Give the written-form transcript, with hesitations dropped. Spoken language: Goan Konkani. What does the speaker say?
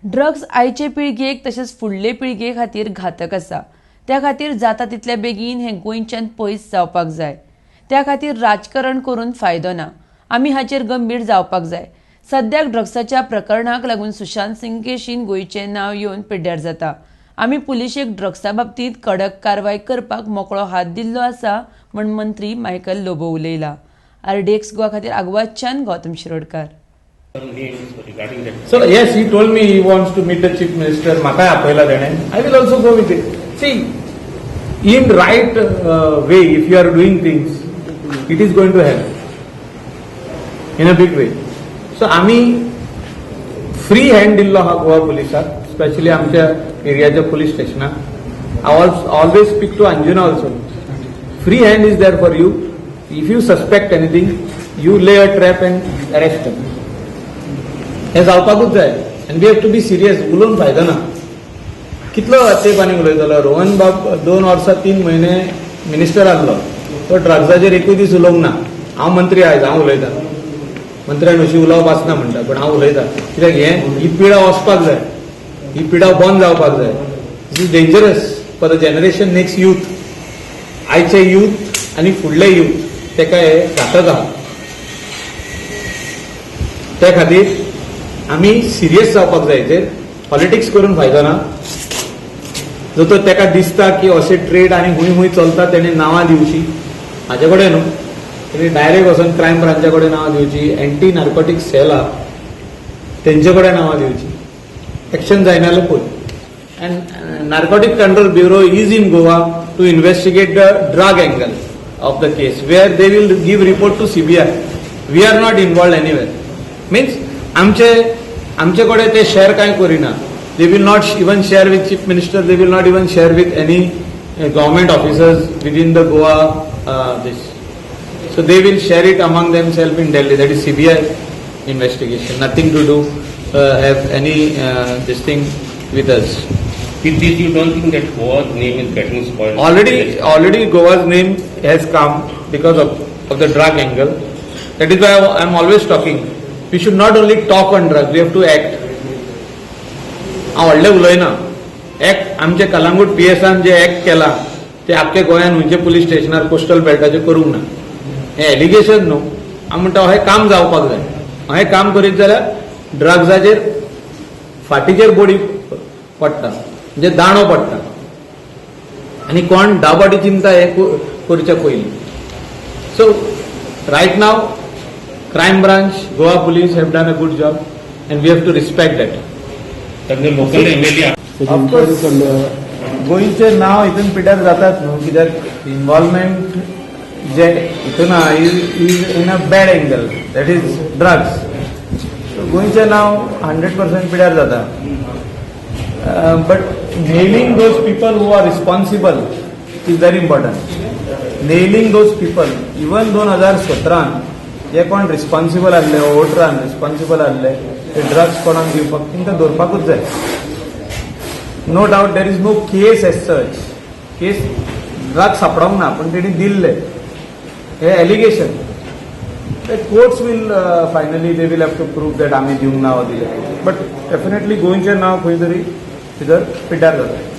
ड्रग्स आयचे पिळगेक तशेंच फुडले पिळगे खातीर घातक आसा. त्या खातीर जाता तितल्या बेगीन हें गोंयच्यान पयस जावपाक जाय. त्या खातीर राजकारण करून फायदो ना. आमी हाचेर गंभीर जावपाक जाय. सद्याक ड्रग्साच्या प्रकरणाक लागून सुशांत सिंग केशीन गोंयचें नांव येवन पिड्ड्यार जाता. आमी पुलिशेक ड्रग्सा बाबतींत कडक कारवाय करपाक मोकळो हात दिल्लो आसा म्हण मंत्री मायकल लोबो उलयला. आरडीएक्स गोवा खातीर आगवादच्यान Gautam Shirodkar. Names regarding that. So yes, he told me he wants to meet the chief minister. म्हाकाय आपयला तेणें. I will also go with it. See, in right way, if you are doing things, it is going to help in a big way. So आमी फ्री हँड दिल्लो आहा गोवा पुलिसाक, स्पेशली आमच्या एरियाच्या police स्टेशनाक. I always speak to Anjuna also. Free hand is there for you. If you suspect anything, you lay a trap and arrest. हें जावपाकूच जाय आनी we have to be serious. उलोवन फायदो ना. कितलो तेंप आनी उलयतलो? रोहन बाब 2 वर्सां 3 म्हयने मिनिस्टर आहलो, तो ड्रग्साचेर एकूय दीस उलोवंक ना. हांव मंत्री आयज, हांव उलयतां. मंत्र्यान अशी उलोवप आसना म्हणटा, पूण हांव उलयतां कित्याक हें ही पिडा वचपाक जाय, ही पिडा बंद जावपाक जाय. This is dangerous for the generation, next youth. आयचे यूथ आनी फुडले यूथ, तेका हे घातक आहा. त्या खातीर आमी सिरियस जावपाक जाय हेचेर. पॉलिटिक्स करून फायदो ना. जो तो तेका दिसता की अशें ट्रेड आनी हुंय हुंय चलता, तेणे नांवां दिवची. म्हाजे कडेन न्हू, तेणी डायरेक्ट वचून क्रायम ब्रांचा कडेन नांवां दिवची, एंटी नार्कोटीक सेल आहा तेंचे कडेन नांवां दिवची. एक्शन जायना जाल्यार पळय. And Narcotic Control Bureau is in Goa to investigate the drug angle of the case, where they will give report to CBI. We are not involved anywhere. Means आमचे आमचे कडेन ते शेअर कांय करिना. They will not even share with chief minister, they will not even share with any government officers within the Goa this. So they will share it among themselves in Delhi. That is CBI investigation. Nothing to do have any this thing with us. With this, you don't think that Goa's name is getting spoiled? Already Goa's name has come because of the drug angle. That is why I am always talking. We should not only talk on drugs, we have to act. हांव व्हडलें उलयना. एक्ट आमचे कलांगूट पीएसान जे एक्ट केला ते आख्खे गोंयान खंयचे पुलीस स्टेशनार कोस्टल बेल्टाचेर करूंक ना. हें एलिगेशन न्हू. हांव म्हणटा, हें काम जावपाक जाय. हें काम करीत जाल्यार ड्रग्साचेर फाटीचेर बडी पडटा, म्हणजे दांडो पडटा आनी कोण दाबाटी चिंता हे करच्या पयलीं. So right now, crime branch, Goa Police have done a good job and we have to respect that. तर the local MLA of course, गोंयचें नांव हितून पिड्यार जातात न्हू, कित्याक इन्वॉल्वमेंट जे हितून आहा is in a bad angle, that is drugs. गोंयचें नांव 100% पिड्यार जाता, but nailing those people who are responsible is very important. Nailing those people, even 2017न जे कोण रिस्पॉन्सिबल आहले, वोटरान रिस्पॉन्सिबल आहले, ते ड्रग्स कोणाक दिवपाक, तांकां दवरपाकूच जाय. No doubt there is no case as such. Case drug सापडोंक ना, पण तेणी दिल्ले हे allegation. Courts will finally, they will have to prove that आमी दिवंक ना वा दिले, बट डेफिनेटली गोंयचें नांव खंय तरी भितर पिड्ड्यार जाता.